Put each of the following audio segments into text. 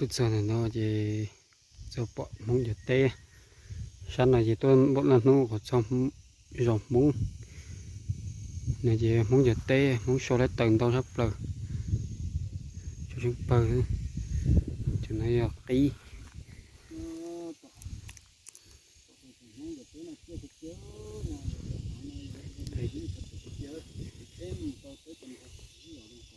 Tuaj txog ntawm no ces txog pom Hmoob cov teb. Sab no ces tuaj npaum laj hnub qhov txog zos Hmoob no ces Hmoob cov teb, Hmoob sau lawv taws ntau tshaj plaws. Tseem pawg, cov no yog qib.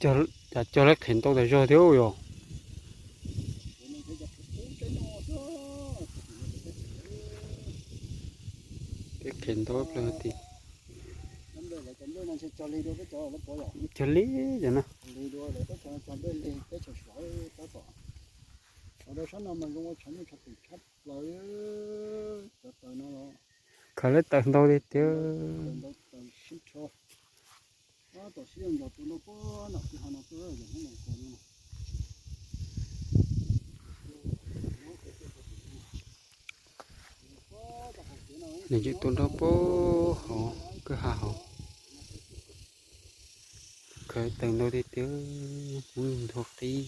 Cas cog lawv qhev ntau tas zog thiab yom. Peb qhev ntau plaws tiag. Cog li cov no. Khaws lawv taws ntau tiag tiag. Nws tseem tuaj nrog pab hauv kwj ha hauv. Khaws taws ntau tiag tiag, muab nthuav qib,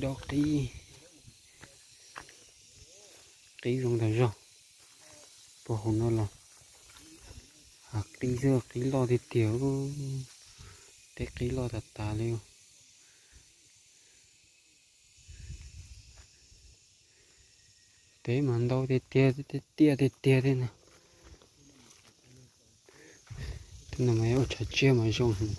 dob qib, qib zoo tas zog. Puag hauv no los qib xwb, qib loj tiag tiag, tej qib loj tas tas li. Teb mas ntau tiag tiag, tiaj tiag tiag thiab na. Tus no mas ua tshav tsiaj mas zoo heev.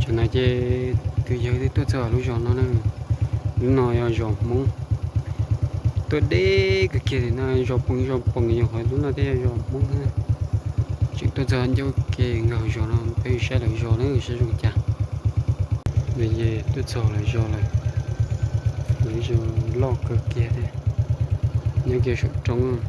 Tam no ces tus yawg twb tuaj txog lub zos no na. Lub no yog zos Hmoob. Tuaj deb kawg kiag li no, zos poos zos poos yog qhov lub no thiaj yog zos Hmoob. Tseem tuaj txog ncauj ke nkag zos no peb saib lawv zos na saib zoo cas. Nws ces tuaj txog lawv zos lawm. Lawv zos loj kawg kiag thiab, nyob kiag saum roob.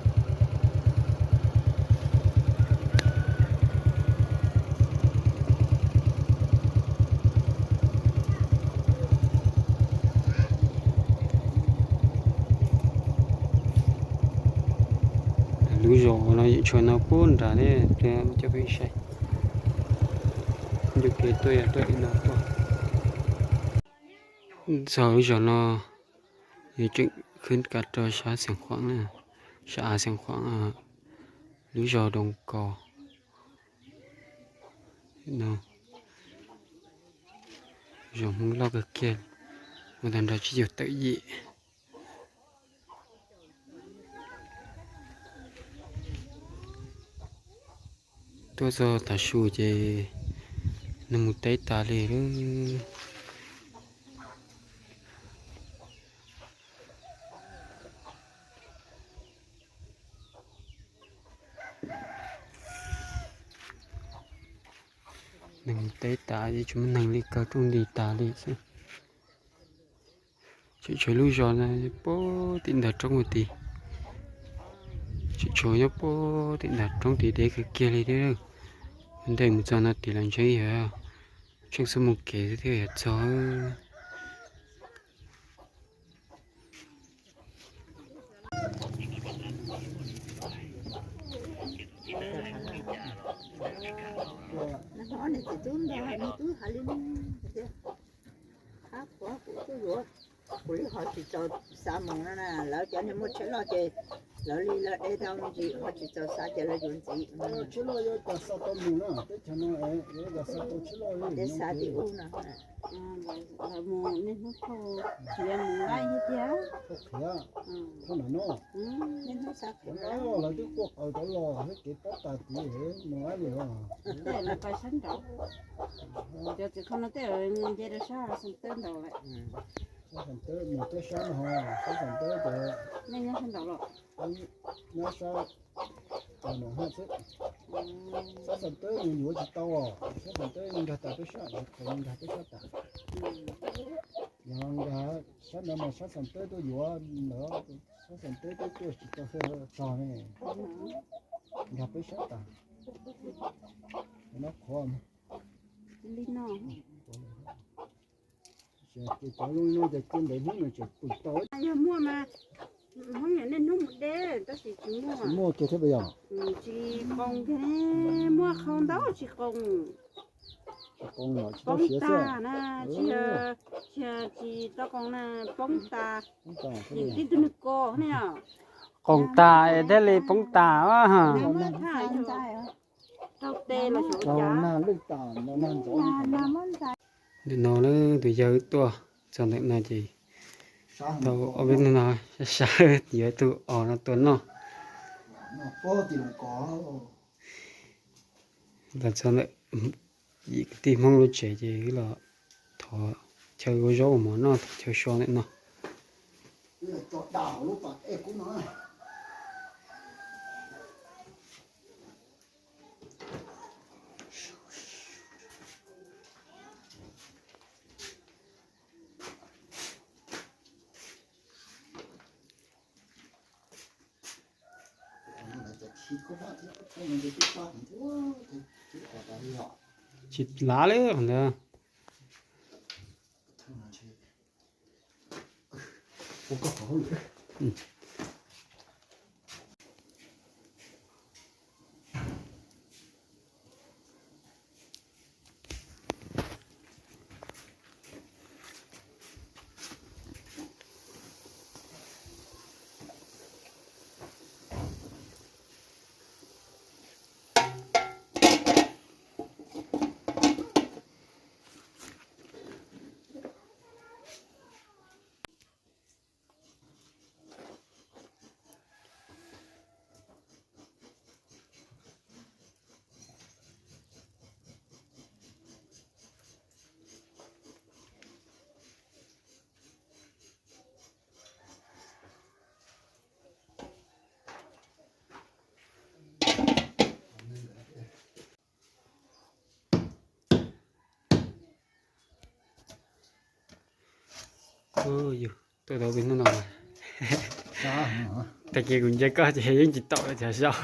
Lub zos no yim tshuav no puag nrad thiab, coj peb saib. Ncauj ke tuaj yog tuaj tim no tuaj. Txog lub zos no, yus tseem khwb kav rau sab Xeev Khuam na, sab av Xeev Khuam, lub zos Doo Kos no. Zos Hmoob loj kawg kiag, ua tag nrho tsib caug tawm yim. Tuaj txog tav su ces neeg mus teb tas li lawm. Neeg mus teb tas ces tsis muaj neeg li, kaw rooj nti tas li xwb. Tseem tshuav lub zos no puag tim ntawm roob ua tid. Tseem tshuav nyob puag tim ntawm roob tid deb kawg kiag li thiab. Ua ntej mus txog no tid los ntshe yog tsheej xub mus kev xwb thiaj yuav txog. Kuv li ho tsis txaus xav mus no na, lawv cov niag muaj tsheb loj ces lawv li lawv de tau me ntsis, ho tsis txaus xav ces lawv yuav ntxiv. Tsheb loj yuav cas xa tau mus na, teb chaws no yuav cas xa tau tsheb loj li, tsheb xav tim ub no. Lawv mus niaj hnub thauj qhiav mus laij thiab tiag. Thauj qhiav, thauj nram no. Niaj hnub xa qhiav, lawv twb quaj qw rov los thiab, kev pob tas tid mus laij li os. Tej lawv pais sab nraud, cov txiv qho no tej nce rau sab Xeem Tawb nraud lawm. Sab Xeem Tawb mus tej sab no, sab Xeem Tawb cov, nej nyob sab nraud los? Nyob sab no xwb. Sab Xeem Tawb mus yuav tsis tau os, sab Xeem Tawb nkag tas peb sab, qhov nkag peb sab tas. Yog nkag sab ntawd mas sab Xeem Tawb tuaj yuav ntawd, sab Xeem Tawb tuaj tuaj tsis tau txog ne, nkag peb sab tas. Nyob qhov li no. Ces cov zoo li no ces cia ntawd hnub nws tseem pwm tau. Yog muaj mas Hmoob niaj hnub mus de, tab sis tsis muaj. Tsis muaj kiag thiab puas yog? Tsis qoos kiag, muaj qhau ntau tsis qoos. Tsis qoos los tsis tau siav xwb. Poob tag na, tsis, tsis tau qoos na, poob tag. Poob tag xwb. Nim tib tug nws ko ne yom. Qoos tag es thiaj li poob tag. Rau tes los xyov cas. Ntawm no na tus yawg tuaj txog ntawm no ces tau ob peb hnub no sab sab yuav ib tug os no tua noj. Los txog ntawm yim kwv tij Hmoob lub tsev ces wb los thov chaw ua zaub ua mov noj, thov chaw so ntawm no. Tsis lav li qhov ntawd. Yus tuaj tau peb hnub no mas, tag kis kuv nce koj ces yeej tsis tau cov zaub.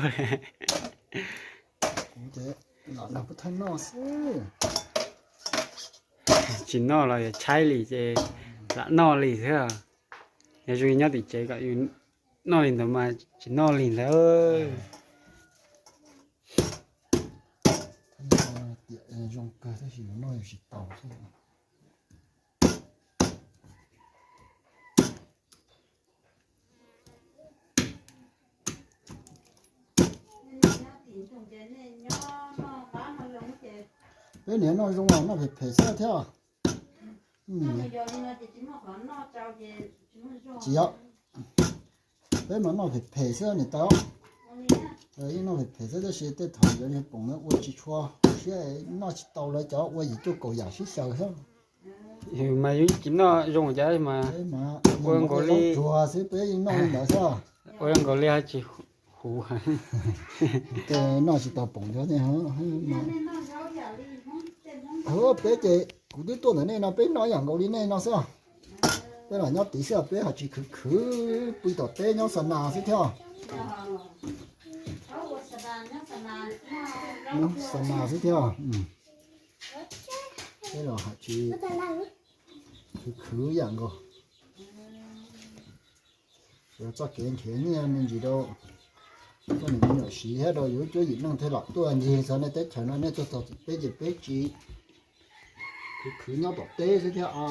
Tsis noj los yuav tshaib li ces lam noj li xwb. Yog zoo nyob tim tsev kom yus noj li ntawd mas tsis noj li ntawd. Tiam zoo kawg tab sis noj yus tsis tau xwb. Peb niam noj zoo los noj phem phem xwb thiab. Tsis yog, peb mas noj phem phem xwb niam tais. Yeej noj phem phem xwb tab sis tej thaum yuav niag poom no ua tsis tshua siab, noj tsis tau lawv cov ua yim cuaj kaum yam sib xyaw xwb. Mas yus tsis noj zoo cas mas ua nkaus li tsuag xwb peb yeej noj li ntawd xwb. Ua nkaus li ho tsis huv. Tej noj tsis tau poom cov. Peb ces kuv twb tuaj ntawm nej no peb noj ib yam nkaus li nej no xwb. Peb los nyob tid xwb peb ho tsis khwv khwv pw tom teb nyob xa nas xwb thiab. Nyob xa nas xwb thiab. Peb los ho tsis khwv khwv yam nkaus. Txoj kev nrhiav nyiaj me ntsis rau poj niam me nyuam siv thiab rau yus lub cuab yim neej thiaj los tuaj ncig txog nej teb chaws no, nej tuaj txog tim peb ces peb tsis khwv khwv nyob tom teb xwb thiab a.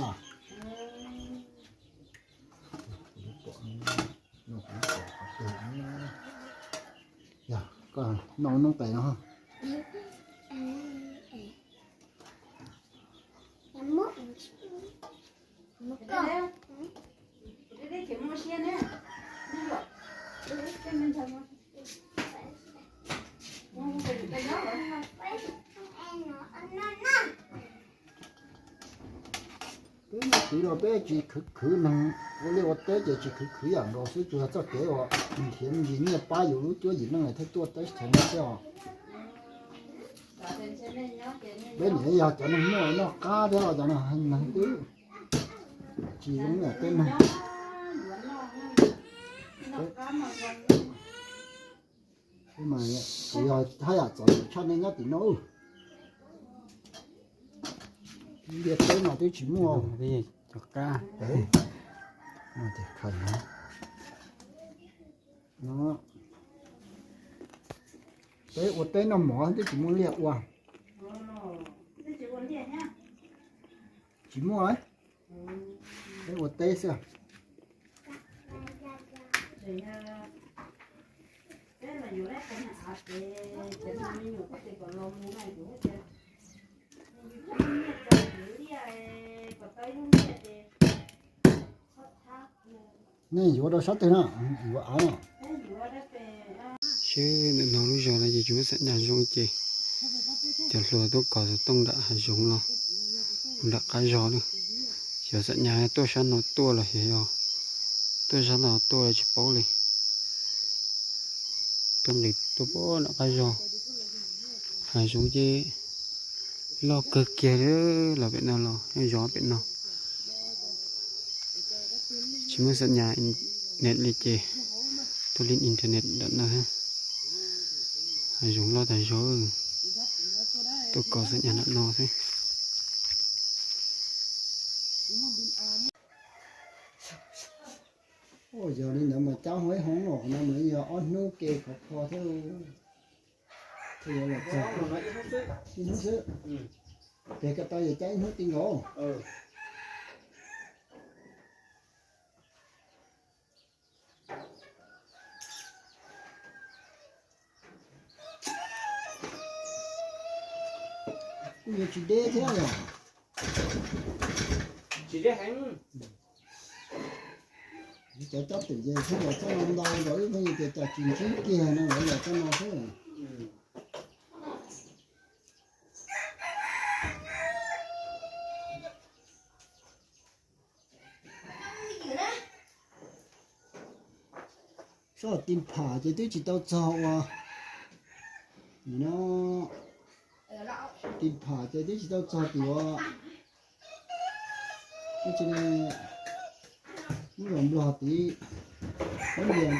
Yog koj noj noob tais no. Peb nyob tid los peb tsis khwv khwv neeg, ua liaj ua teb ces tsis khwv khwv yam nkaus xwb, tsuas yog txoj kev uas nrhiav me ntsis nyiaj pab yus lub cuab yim neej thiaj tuaj teb chaws no xwb os. Peb niam yog cov neeg muaj noj qab thiab cov neeg twb tsis zoo yam peb neeg. Mas kuv yog haj yam txom nyem tshaj nej nyob tim no. Liaj teb mas twb tsis muaj. Cov qab. Peb ua teb noj mov twb tsis muaj liaj ua. Tsis muaj, peb ua teb xwb. Nej yuav rau sab twg na? Yuav av no. Seb ntawm no lub zos no ces tsis muaj xam nyas zoo ces cov hluas tuaj kos xov tooj nram hav zoov los nram qab zos na. Xyov xam nyas tuaj sab no tuaj los xyov yog tuaj sab no tuaj los tsis paub li. Tuaj nqis tuaj pem nram qab zos. Hav zoov ces loj kawg kiag li, los pem no los zov pem no. Tsis muaj xam nyas internet li ces tuaj lim internet nram no xwb. Hav zoov loj tag zog, tuaj kos xam nyas nram no xwb. Yog li ntawd mas cab hoob hoob los no mas yog ob hnub ke khov kho thiab. Thiaj yuav los txog ib hnub xwb. Pem ko taw yog cab ib hnub ti nkaus. Kuj yuav tsis deb thiab yom. Cov cob twm ces thiaj los txoj no ntau, ib pheej tias cas tsis ntsib kiag no lawv los txoj no xwb. Sab tim pham ces twb tsis tau txog ua, tim pham ces twb tsis tau txog tim ua, tsis ne, lub zos Nplog tid, Mab Vias,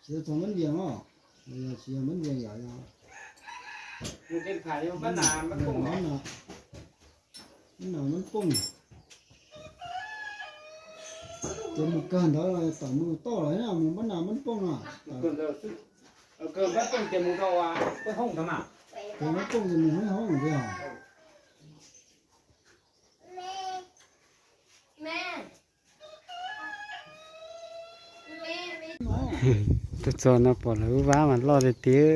tsis tau txog Mab Vias os, yog tsis yog Mab Vias yom, yog Mab Nas, Mab Nas Mab Pooj. Ces mus kawg ntawd los tam mus toj lawm na, mus Mab Nas Mab Pooj na. Ces Mab Pooj ces mus Hoob Hoob tiag. Tuaj txog no pom lawv lub vab mas loj tiag tiag.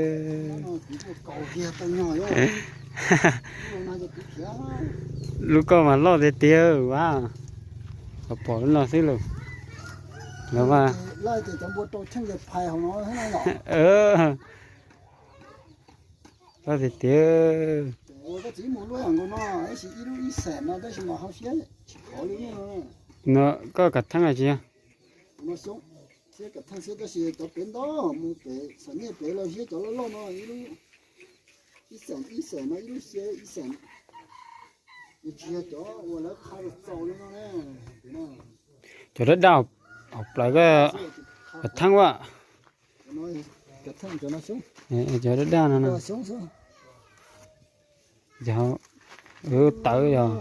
Lub koj mas loj tiag tiag vab. Pom lub no xwb lauj. Lawv mas loj tiag tiag. No koj kav theej tsis yog? Thiab kav theej xwb tab sis cov pem ntau mus pem xam nyiaj pem los thiab cov loj loj no ib lub ib xeem ib xeem no ib lub xya ib xeem. Nws tsis yog cov uas lawv qha los txaus li no na. Cov dab dab hauv plawv kav theej a. Cov dab dab no no. Cov tawv yog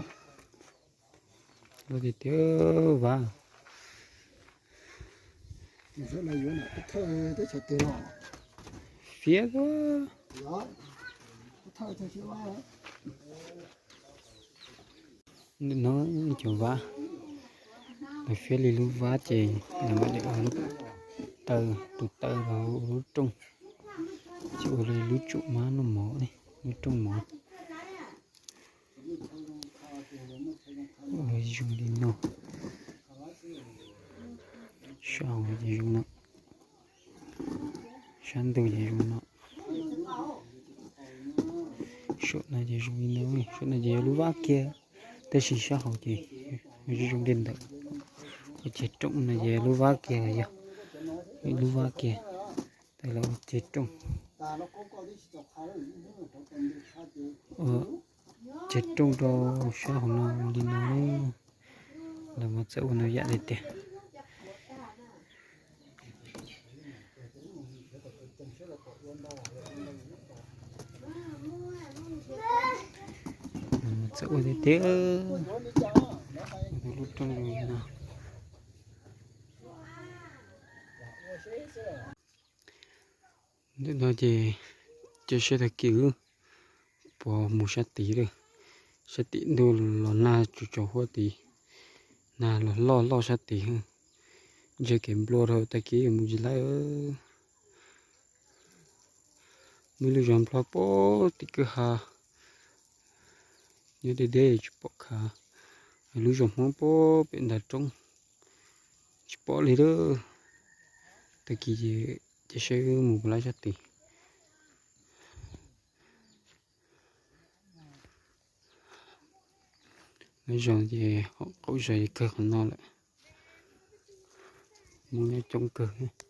loj tiag tiag vab. Fiab. Ntawm no cov vab, lawv fiab li lub vab ces lawv mam li ua lub taw, tus taw los ua lub rooj, ces ua li lub tsum mab noj mov, lub rooj mov. Ua zoo li no, sab hauv ces zoo no, sab ntug ces zoo no. Saum no ces zoo li no, saum no ces yog lub vab kiag, tab sis sab hauv ces zoo li ntawd. Ua ceg rooj no ces lub vab kiag los yog, lub vab kiag, tas los ua ceg rooj. Ceg rooj rau sab hauv no li no, los mas txawm ua no yam li tiag. Txawm ua tiag tiag, lub rooj no. Ntawm no ces caij saib tag kis wb puas mus sab tid lawm. Sab tim ntuj los nag tsaus tsaus huab tid, nag los loj loj sab tid. Ntshe kev nplua rau tag kis yuav mus tsis laib. Muaj lub zos nplog pem tim kwj ha, nyob deb deb tsis pom khav. Lub zos Hmoob pem nta roob tsis pom li lawm. Tag kis ces caij saib wb mus puas laib sab tid. Lub zos ces qaum zos ces kawg qhov no lawm. Hmoob nyob coob kawg.